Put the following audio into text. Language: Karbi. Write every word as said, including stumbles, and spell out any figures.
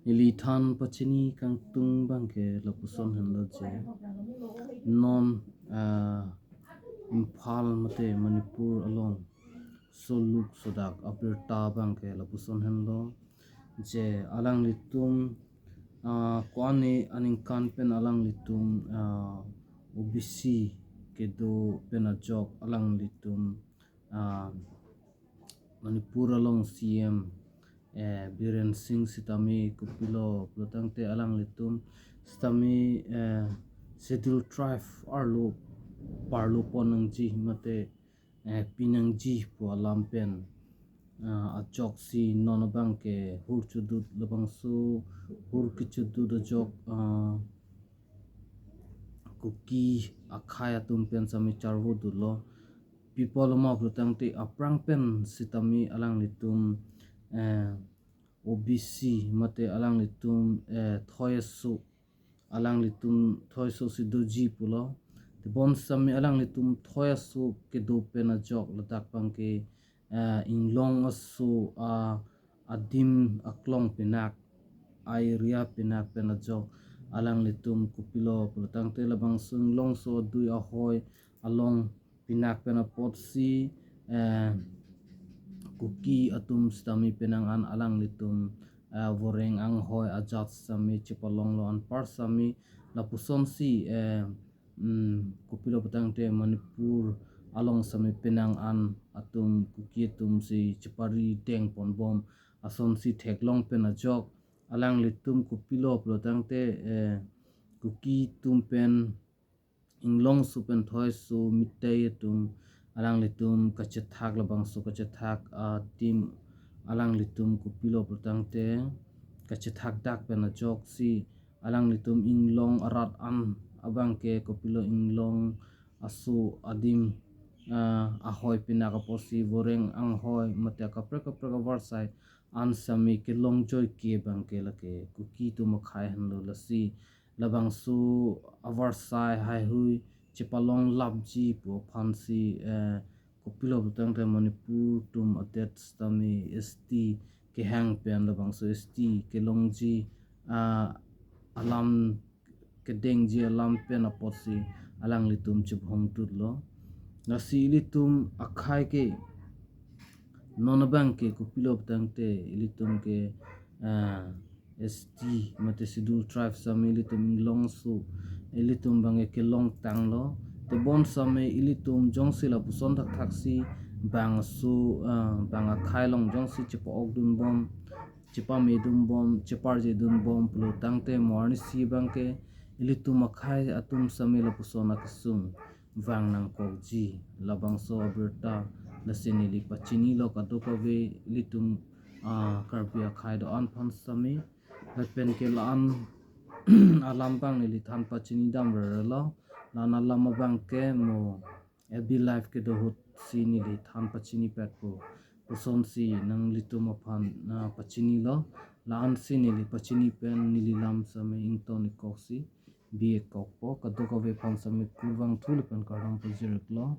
Neli than pachini kangtung abangke lapuson henlo je. Non, ah, Imphal mate Manipur along soluk sodak abirta abangke lapuson henlo je alanglitum, ah, ko-an aningkan pen alanglitum, ah, O B C kedo pen ajok alanglitum, ah, Manipur along C M, eh, Biren Singh sitame kopilo pulotangte alanglitum sitame, eh, Scheduled Tribe arlo parlo pon nangji mate, eh, pinangji pu alam pen, ah, ajoksi non abangke hur chodut labangso hur kechedut ajok, ah, Kuki akhei atum pen sitame charvo dutlo. Pi apotlo ma pulotangte aphrang pen sitame alanglitum, eh, O B C mate alanglitum, eh, thoi aso, alanglitum thoi aso si doji pulo. Tebon sitame alanglitum thoi aso kedo pen ajok ladak abangke, eh, inglong aso, ah, adim aklong pinak, a-area pinak pen ajok alanglitum kopilo pulotangte labangso inglongso adui ahoi along pinak pen apotsi, eh, Kuki atum sitame penang an alanglitum, eh, voreng anghoi ajat sitame chepalonglo. Anpar sitame lapusonsi, eh, mm, kopilo pulotangte Manipur along sitame penang an atum Kuki atumsi chepari deng ponbom asonsi theklong pen ajok alanglitum kopilo pulotangte, eh, Kuki atum pen inglongso pen thoi aso mitei atum alanglitum kachethak labangso kachethak adim alanglitum kopilo pulotangte kachethak dak pen ajoksi alanglitum inglong arat an abangke kopilo inglong aso adim, ah, ahoi pinak apotsi voreng anghoi mate kaprek kaprek avarsai an sitame kelongjoike abangke lake Kuki atum akhei henlo. Lasi labangso avarsai haihui chepalong lapji pu aphansi, eh, kopilo pulotangte Manipur atum adet sitame S T kehang pen labangso S T kelongji, ah, alam kedengji alam pen apotsi alanglitum chebhong tutlo. Lasi ilitum akhei ke non abangke kopilo pulotangte ilitum ke, ah, S T mate Scheduled Tribe sitame ilitum inglongso ilitum abangke kelongtanglo. Tebon sitame ilitum jongsi lapuson thakthaksi bangso, ah, bang akhei along jongsi chepa-ok dunbom, chepame dunbom, cheparje dunbom pulotangte mo arnisi abangke ilitum akhei atum sitame lapuson akesung vang nangkokji. Labangso abirta lasi neli pachinilo kadokave ilitum, ah, Karbi akhei do-an aphan sitame. Lapen ke la-an alam abang neli than pachini dam rerelo. La-an alam abangke mo F B Live kedo ahutsi neli than pachinipetpo. Lasonsi nanglitum aphan, ah, pachinilo. La-ansi neli pachini pen neli lam sitame ington-ik koksi bi-ik kokpo. Kadokave aphan sitame kurvangthu lapen kardom pajir-iklo.